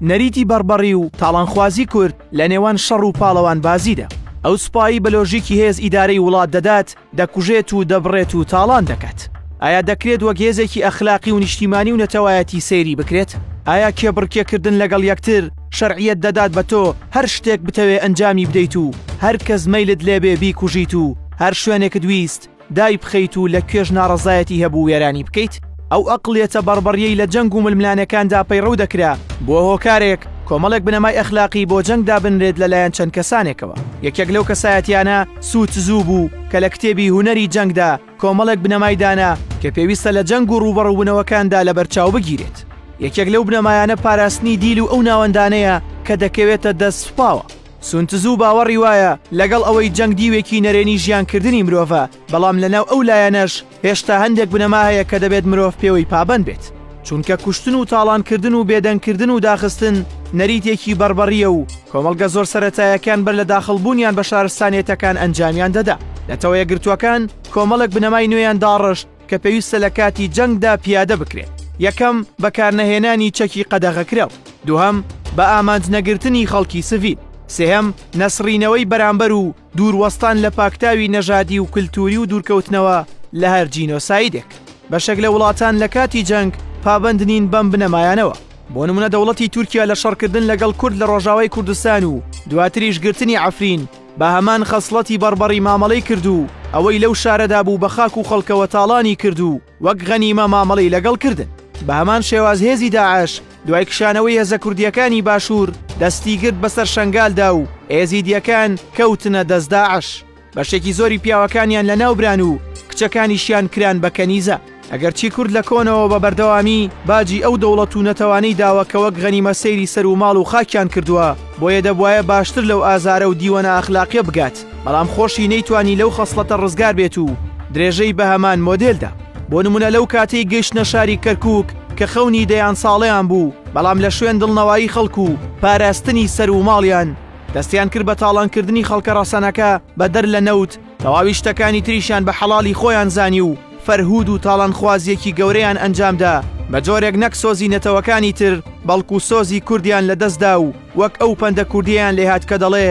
نەریتی بەڕبەڕی و تاڵانخوازی کورد لە نێوان شەڕ و پاڵەوانبازیدا. ئەو سوپایەی بە لۆژیکی هێز ئیدارەی وڵات دەدات، دەکوژێت و دەبڕێت و تاڵان دەکات. ئایا دەکرێت وەک هێزێکی ئەخلاقی و نیشتیمانی و نەتەوایەتی سەیری بکرێت؟ ئایا کێبڕکێکردن لەگەڵ یەکتر شەرعیەت دەدات بە تۆ هەر شتێک بتەوێ ئەنجامی بدەیت و هەر کەس مەیلت لێبێ بیکوژیت و هەر شوێنێکت ویست دایبخەیت و لە کوێش ناڕەزایەتی هەبوو وێرانی بکەیت؟ ئەو ئەقڵیەتە بەڕبەڕیەی لە جەنگ و ململانێکاندا پەیڕەو دەکرا بووە هۆکارێک کۆمەڵێک بنەمای ئەخلاقی بۆ جەنگ دابنرێت لەلایەن چەند کەسانێکەوە. یەکێک لەو کەسایەتیانە سو تزو بوو کە لە کتێبی هونەری جەنگدا کۆمەڵێک بنەمای دانا کە پێویستە لە جەنگ و ڕووبەڕووبوونەوەکاندا لەبەرچاو بگیرێت. یەکێک لەو بنەمایانە پاراستنی دیل و ئەو ناوەندانەیە کە دەکەوێتە دەست سوپاوە. سون تزو باوەڕی وایە لەگەڵ ئەوەی جەنگ دیوێکی نەرێنی ژیانکردنی مرۆڤە، بەڵام لەناو ئەو لایەنەش هێشتا هەندێک بنەما هەیە کە دەبێت مرۆڤ پێوەی پابەند بێت. چونکە کوشتن و تاڵانکردن و بێدەنگکردن و داخستن نەریتێکی بەڕبەڕییە و کۆمەڵگە زۆر سەرەتایەکان بەر لە داخڵبوونیان بە شارستانیەتەکان ئەنجامیان دەدا. نەتەوە یەکگرتووەکان کۆمەڵێک بنەمای نوێیان داڕشت کە پێویستە لە کاتی جەنگدا پیادە بکرێت. یەکەم، بەکارنەهێنانی چەکی قەدەغەکراو. دووهەم، بە ئامانج نەگرتنی خەڵکی سڤیل. سێهەم، نەسڕینەوەی بەرامبەر و دوور وەستان لە پاکتاوی نەژادی و کلتوری و دوورکەوتنەوە لە هەر جینۆسایدێک. بەشێک لە وڵاتان لە کاتی جەنگ پابەند نین بەم بنەمایانەوە. بۆ نمونە دەوڵەتی تورکیا لە شەڕکردن لەگەڵ کورد لە ڕۆژاوای کوردستان و دواتریش گرتنی عەفرین بە هەمان خەسڵەتی بەڕبەڕی مامەڵەی کرد و ئەوەی لەو شارەدا بوو بە خاک و خەڵکەوە تاڵانی کرد و وەک غەنیمە مامەڵەی لەگەڵ کردن. بە هەمان شێواز هێزی داعش دوای کشانەوەی هێزە کوردییەکانی باشوور دەستی گرت بەسەر شەنگالدا و ئێزیدییەکان کەوتنە دەست داعش. بەشێکی زۆری پیاوەکانیان لەناوبران و کچەکانیشیان کران بە کەنیزە. ئەگەرچی کورد لە کۆنەوە بە بەردەوامی باجی ئەو دەوڵەت و نەتەوانەی داوە کە وەک غەنیمە سەیری سەر و ماڵ و خاکیان کردووە، بۆیە دەبوایە باشتر لەو ئازارە و دیوە نائەخلاقیە بگات، بەڵام خۆشی نەیتوانی لەو خەسڵەتە ڕزگار بێت و درێژەی بە هەمان مۆدێل دا. بۆ نمونە لەو کاتەی گەیشتنە شاری کەرکوک کە خەونی دەیان ساڵەیان بوو، بەڵام لە شوێن دڵنەوایی خەڵک و پاراستنی سەر و ماڵیان، دەستیان کرد بە تاڵانکردنی خەڵکە ڕەسەنەکە بەدەر لە نەوت، تەواوی شتەکانی تریشیان بە حەڵاڵی خۆیان زانی و فەرهود و تاڵانخوازییەکی گەورەیان ئەنجامدا، بە جۆرێک نەک سۆزی نەتەوەکانی تر بەڵکو سۆزی کوردیان لە دەستدا و وەک ئەو پەندە کوردیەیان لێهات کە دەڵێ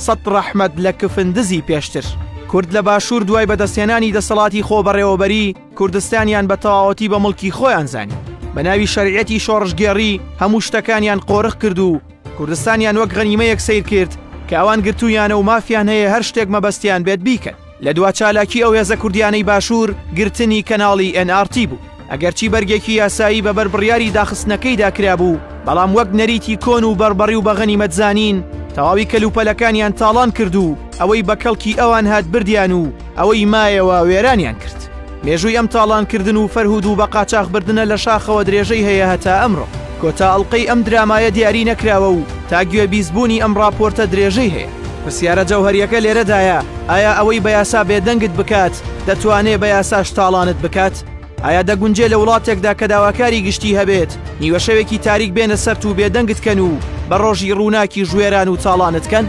سەت ڕەحمەت لە کفن دزی پێشتر. کورد لە باشوور دوای بەدەستهێنانی دەسەڵاتی خۆبەڕێوەبەری، کوردستانیان بە تەواوەتی بە موڵکی خۆیان زانی. بە ناوی شەرعیەتی شۆڕشگێڕی هەموو شتەکانیان قۆرخ کرد و کوردستانیان وەک غەنیمەیەک سەیر کرد کە ئەوان گرتوویانە و مافیان هەیە هەر شتێک مەبەستیان بێت بیکەن. لە دوا چالاکی ئەو هێزە کوردیانەی باشوور گرتنی کەناڵی ئێن ئاڕ تی بوو. ئەگەرچی بەرگێکی یاسایی بە بەر بڕیاری داخستنەکەیدا کرابوو، بەڵام وەک نەریتی کۆن و بەڕبەڕی و بە غەنیمەت زانین تەواوی کەلوپەلەکانیان تاڵان کرد و ئەوەی بە کەڵکی ئەوان هات بردیان و ئەوەی مایەوە وێرانیان کرد. مێژووی ئەم تاڵانکردن و فەرهود و بەقاچاخبردنە لە شاخەوە درێژەی هەیە هەتا ئەمڕۆ. کۆتا ئەڵقەی ئەم درامایە دیاری نەکراوە و تا گوێبیستبوونی ئەم ڕاپۆرتە درێژەی هەیە. پرسیارە جەوهەرییەکە لێرەدایە، ئایا ئەوەی بە یاسا بێدەنگت بکات، دەتوانێ بە یاساش تاڵانت بکات؟ ئایا دەگونجێ لە وڵاتێکدا کە داواکاری گشتی هەبێت، نیوەشەوێکی تاریک بێنە سەرت و بێدەنگت کەن و بە ڕۆژی ڕووناکیش وێران و تاڵانت کەن؟